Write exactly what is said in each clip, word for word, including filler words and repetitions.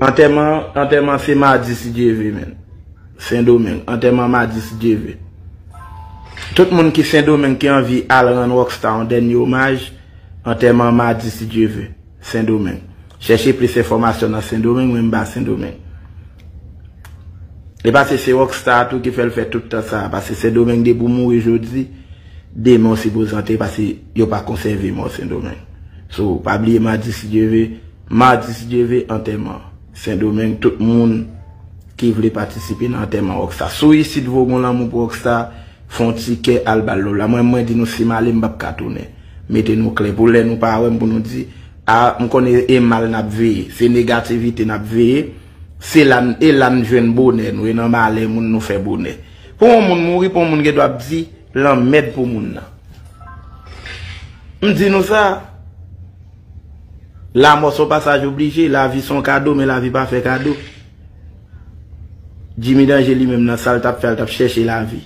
Antèman, antèman se madi si Dye ve, menn. Sendomeng, antèman madi si Dye ve. Tout moun ki Sendomeng ki anvi al rann Rockstar yon dènye omaj, antèman madi si Dye ve. Sendomeng. Chèche plis enfòmasyon nan Sendomeng, men m pa Sendomeng. E pase se Rockstar tou ki fè l fè tout tan sa a. Pase Sendomeng depi w mouri jodi, demen w sipoze antere, pase yo pa konsève mò Sendomeng. So, pa bliye madi si Dye ve, madi si Dye ve, antèman Sendomeng, tout moun ki vle patisipe nan antèman Rockstar. Si w isit, vo gon lanmou pou Rockstar, fè yon ti kè, al ba l love la. Mwen, mwen di nou, si m ale, m p ap ka tounen. Mete nou klè. Pou lè nou pa wè m, pou nou di, a, m konnen e mal n ap veye. Se negativite n ap veye. Se la n, e la n jwenn bonè nou. E nan malè moun, nou fè bonè. Pou yon moun mouri, pou yon moun gen dwa ap di, lanmèd pou moun nan. M di nou sa. Lanmò se yon pasaj oblije, lavi se yon kado, men lavi pa fè kado. Jimmy Danje li menm nan sa l t ap fè, l t ap chèche lavi.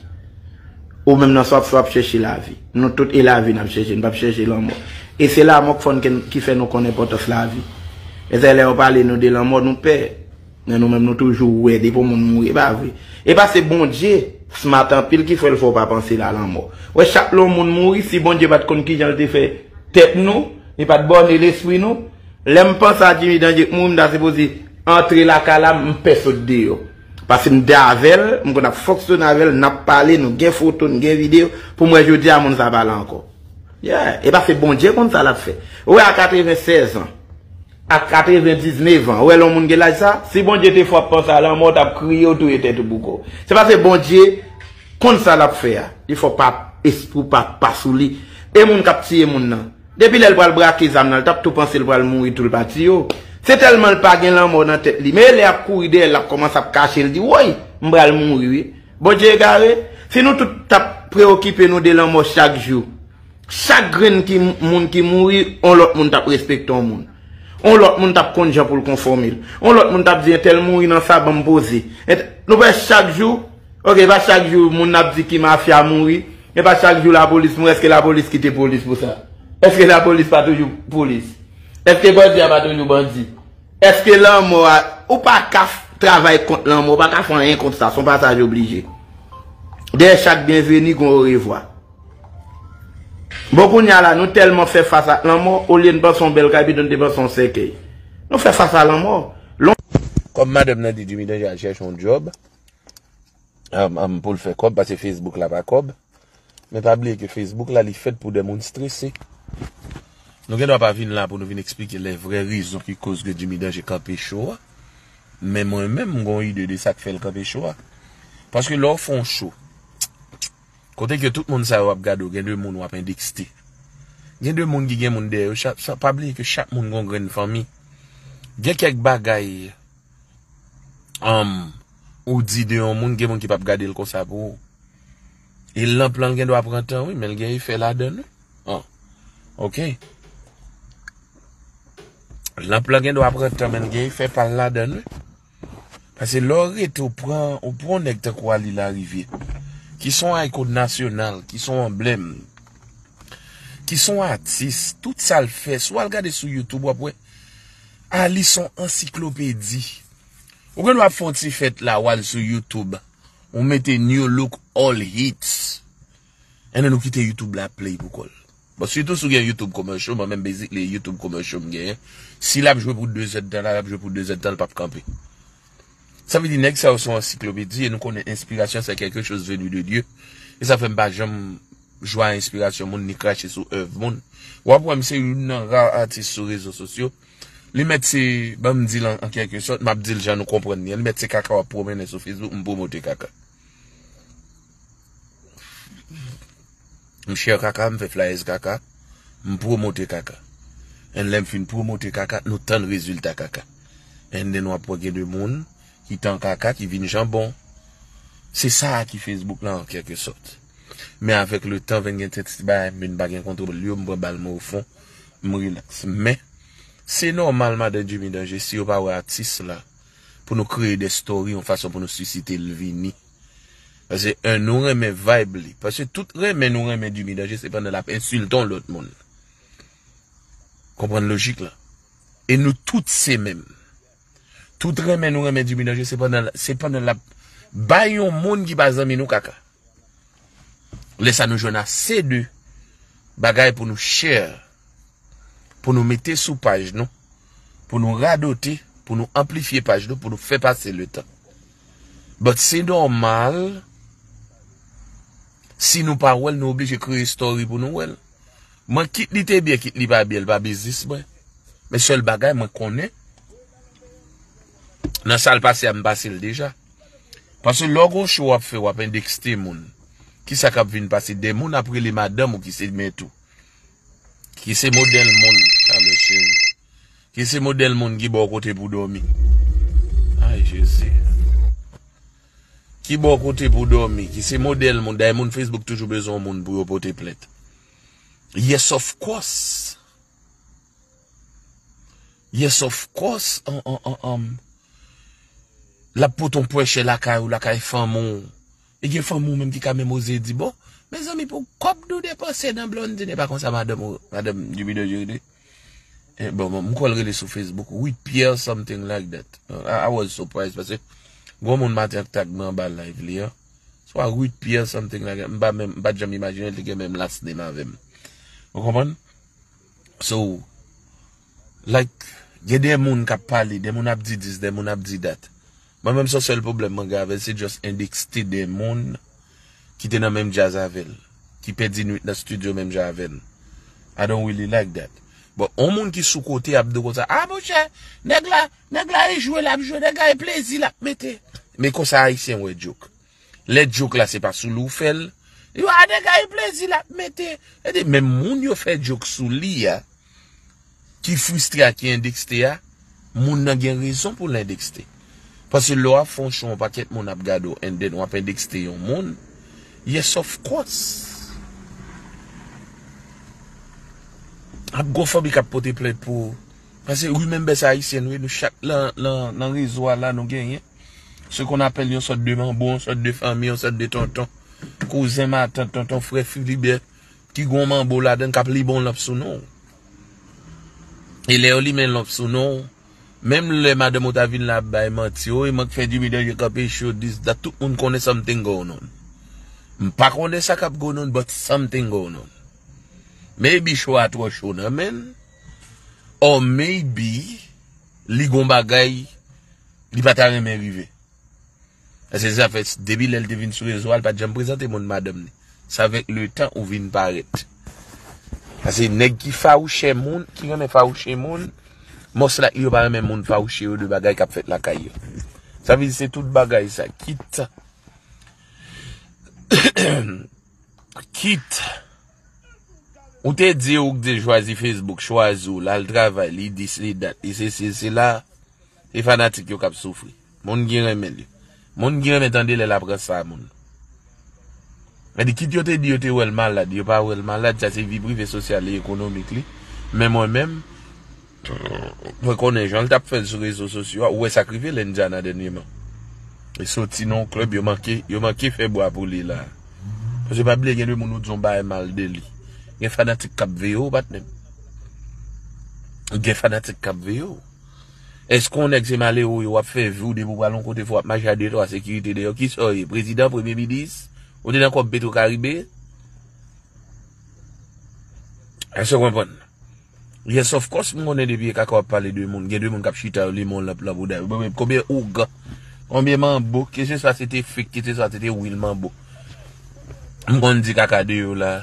Ou menm nan sa w ap fè, w ap chèche lavi. Nou tout e lavi n ap chèche, n p ap chèche lanmò. E se lanmò k fè n, ki fè nou konn enpòtans lavi. E se lè yo pale nou de lanmò, nou pè. Men nou menm nou toujou wè depi yon moun mouri, e pa vre. E pa se Bondye, smart anpil ki fè l fè w pa panse la lanmò. Wè chak lè yon moun mouri, si Bondye pa t konn kijan l te fè tèt nou, li pa t bòne lespri nou, lè m panse a Jimmy Danje k mouri, m ta sipoze antre lakay la, m pè sot deyò. Pase m te avè l, m konn ap fonksyone avè l, n ap pale, nou gen foto, n gen videyo, pou m wè jodi a moun sa pa la ankò. Yeah, e pa se Bondye konn sa l ap fè. Ou wè a katreven sèz an. A katrevendiznèf an, ou wè lè yon moun gen laj sa, si Bondye te fè w ap panse a lanmò, w t ap kriye, w touye tèt ou pou kò w. Se paske Bondye konn sa l ap fè a. Li fè w pa, espri w pa, pa sou li. E moun k ap tiye moun nan, depi lè l pral brake zam nan, l t ap tou panse l pral mouri tou, l pa tiye w. Se tèlman l pa gen lanmò nan tèt li. Men lè y ap kouri dèyè l, l ap kòmanse ap kache, l di, woy, m pral mouri, wi. Bondye egare? Si nou tout t ap preokipe nou de lanmò chak jou, chak grenn ki moun ki mouri, on lòt moun t ap respekte on moun. On lòt moun t ap konn jan pou l konfòme l. On lòt moun t ap di, entèl mouri nan sa, ban m poze. Ent-, nou wè chak jou, oke, e pa chak jou moun ap di ki mafya mouri, e pa chak jou lapolis mouri, èske lapolis kite polis pou sa? Èske lapolis pa toujou polis? Èske bandi a pa toujou bandi? Èske lanmò a, ou pa ka f-, travay kont lanmò, ou pa ka fè anyen kont sa, se yon pasaj oblije. Dèyè chak byenveni, gen orevwa. Bon, kounye a la, nou tèlman fè fas ak lanmò, olye n panse yon bèl kay, pito n te panse yon sèkèy. Nou fè fas a lanmò. Lon- Kòm madanm nan di Jimmy Danje al chèche yon djòb, um, um, pou l fè kòb, pase Facebook la pa kòb. Men pa bliye ke Facebook la, li fèt pou de moun strese. Nou gen dwa pa vin la pou nou vin eksplike lè vrè rezon ki koz ke Jimmy Danje kanpe cho a. Men mwen menm, m gon ide de sa k fè l kanpe cho a. Paske lè w fè yon cho, kote ke tout moun sa yo ap gade w, gen de moun w ap endekste. Gen de moun ki gen moun dèyè yo, chak, sa, pa bliye ke chak moun gon grenn fanmi. Gen kèk bagay, um, ou di de yon moun, gen moun ki p ap gade l konsa pou ou. E lanp lan gen dwa pran tan, wi, men l gen efè ladan l, wi. An. Oke. Lanp lan gen dwa pran tan, men l gen efè pa l ladan l, wi. Paske lè w rete, w pran, w pran yon nèg tankou Ali Larivye, ki se yon ikòn nasyonal, ki se yon anblèm, ki se yon atis, tout sa l fè, si w al gade sou YouTube, w ap wè, Ali se yon ansiklopedi. Ou gen dwa ap fè yon ti fèt la, w al sou YouTube, ou mete New Look All Hits. Ebyen, nou kite YouTube la ap play pou kò l. Bon, sitou si w gen YouTube Commercial, mwen menm, basically, YouTube Commercial m genyen. Si l ap jwe pou de zè d tan la, l ap jwe pou de zè d tan, l p ap kanpe. Sa vle di, nèg sa yo se yon ansiklopedi, e nou konnen inspiration, c'est quelque chose venu de Dieu. E sa fè m pa janm jwa enspirasyon moun, ni krache sou èv moun. W ap wè m se youn nan ra atis sou rezo sosyo. Li mèt se, ban m di l an, an kèlke sòt, m ap di l jan nou konprann li an. Li mèt se kaka w ap pwomennen sou Facebook, m pwomote kaka. M share kaka, m fè flyers kaka, m pwomote kaka. And lè m fin pwomote kaka, nou tann rezilta kaka. And then w ap wè gen de moun ki tan kaka, ki vin janbon. Se sa a ki Facebook la an kèlke sòt. Men avèk le tan, vin gen tèt ti bagay, m vin pa gen kontwòl yo, m pran bal mwen o fon, m rilaks. Men, se nòmal, madan Jimmy Danje, si yo pa wè atis la, pou nou kreye de story, yon fason pou nou sisite l vini. Paske, en, nou renmen vibe li. Paske tout renmen nou renmen Jimmy Danje, se pandan l ap ensilte yon lòt moun. Konprann lojik la. E nou tout se menm. Tout renmen nou renmen Jimmy Danje, se pandan, se pandan l ap bay yon moun ki pa zanmi nou kaka. Lè sa nou jwenn ase de bagay pou nou share, pou nou mete sou paj nou, pou nou radote, pou nou anplifye paj nou, pou nou fè pase letan. But se nòmal, si nou pa wè l, nou oblije kreye story pou nou wè l. Mwen, kit li te byen, kit li pa byen, li pa biznis mwen. Men sèl bagay mwen konnen, nan sa l pase a, m pase l deja. Paske lè w gon show w ap fè, w ap endekste moun. Kisa k ap vin pase? De moun ap rele madanm ou ki se mèt ou. Ki se modèl moun, talè cheri. Ki se modèl moun ki ba w kote pou dòmi. Ay, Jezi. Ki ba w kote pou dòmi. Ki se modèl moun. Dayè moun Facebook toujou bezwen yon moun pou yo pote plent. Yes, of course. Yes, of course. An, an, an, an. L ap pote yon pwèchè lakay ou, lakay fanmi w. E gen fanmi w menm ki ka menm oze di, bon, mezanmi, pou kòb nou depanse nan Blondine, e pa konsa madanm ou, madanm Jimmy Danje rele. Eh, bon, bon, m kwè l rele sou Facebook, Ruth Pierre, something like that. I, I was surprised, paske gon moun maten ak tag mwen anba live li an. Swa Ruth Pierre, something like that. M pa menm, m pa t janm imajine l te gen menm last name avè m. Ou konprann? So, like, gen de moun k ap pale, de moun ap di this, de moun ap di that. Mwen menm, se sèl pwoblèm mwen gen avè l, se just endekste de moun ki te nan menm djaz avè l, ki pèdi nwit nan studio menm jan avè l. I don't really like that. But, on moun ki sou kote ap di w konsa, ah, monchè, nèg la, nèg la e jwe l ap jwe, nèg la e plezi l ap mete. Men konsa Ayisyen wè joke. Lè joke la se pa sou li w fè l. Yo a nèg a e plezi l ap mete. Sètadi menm moun yo fè joke sou li a, ki fristre a, ki endekste a, moun nan gen rezon pou l endekste. Paske lè w ap fè yon show, yon pakèt moun ap gade w, and then w ap endekste yon moun. Yes, of course. Ap gon fanmi k ap pote plent pou ou. Paske remember se Ayisyen nou ye, nou chak lan, lan, nan rezo a la nou genyen. Ce qu'on appelle yon sòt de manbo, yon sòt de fanmi, yon sòt de tonton, kouzen, matant, tonton, frè Filibè, ki gon manbo ladan l k ap limen lanp sou non w. E lè yo limen lanp sou non w, menm lè madanm ou ta vin la ap bay manti, o, e mwen k fè Jimmy Danje kanpe cho, this, that, tout moun konnen something going on. M pa konnen sa k ap going on, but something going on. Maybe cho a twò cho nan men l, or maybe li gon bagay li pa ta renmen rive. Paske sa fè, depi lè l te vin sou rezo a, l pa t janm prezante moun madanm li. Se avèk letan ou vin parèt. Paske nèg ki fawouchè moun, ki renmen fawouche moun, most likely yo pa renmen moun fawouche yo de bagay k ap fèt lakay yo. Sa vle di se tout bagay sa, kit, kit ou te di ou te chwazi Facebook, chwazi w, l al travay, li this, li that, li sesi, li sela, e fanatik yo k ap soufri. Moun ki renmen li. Moun ki renmen tande lè l ap ranse a moun. Sètadi kit yo te di yo te wè l malad, yo pa wè l malad, sa se vi prive, sosyal e ekonomik li. Men mwen menm, mwen konnen jan l t ap fè l sou rezo sosyo a, ou wè sa k rive Lenjana dènyèman. Li soti nan yon klèb, yo manke, yo manke fè bwa pou li la. Paske pa bliye gen de moun ou di yon bagay mal de li. Gen fanatik k ap veye w, patnè m. Gen fanatik k ap veye w. Èske yon nèg se malere w ye, w ap fè vi w depi w pral yon kote fò w ap mache a de twa sekirite dèyè w? Kisa w ye? Prezidan, premye minis? Ou te nan kòb Petro Caribe? Èske w konprann? Yes, of course, m konnen depi e kaka w ap pale de moun. Gen de moun k ap chita yo limen yon lanp lan bouda yo. Bon, men konbyen ougan, konbyen manbo, keseswa se te fake, keseswa se te real manbo, m konn di kaka de yo la.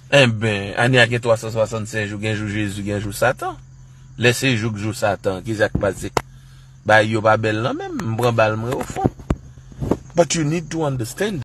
Enben, ane a gen twa san swasannsenk jou, gen jou Jezi, gen jou Satan. Lè se jou k jou Satan, kisa k pase? Bagay yo pa bèl nan men m, m pran bal mwen ofon. But you need to understand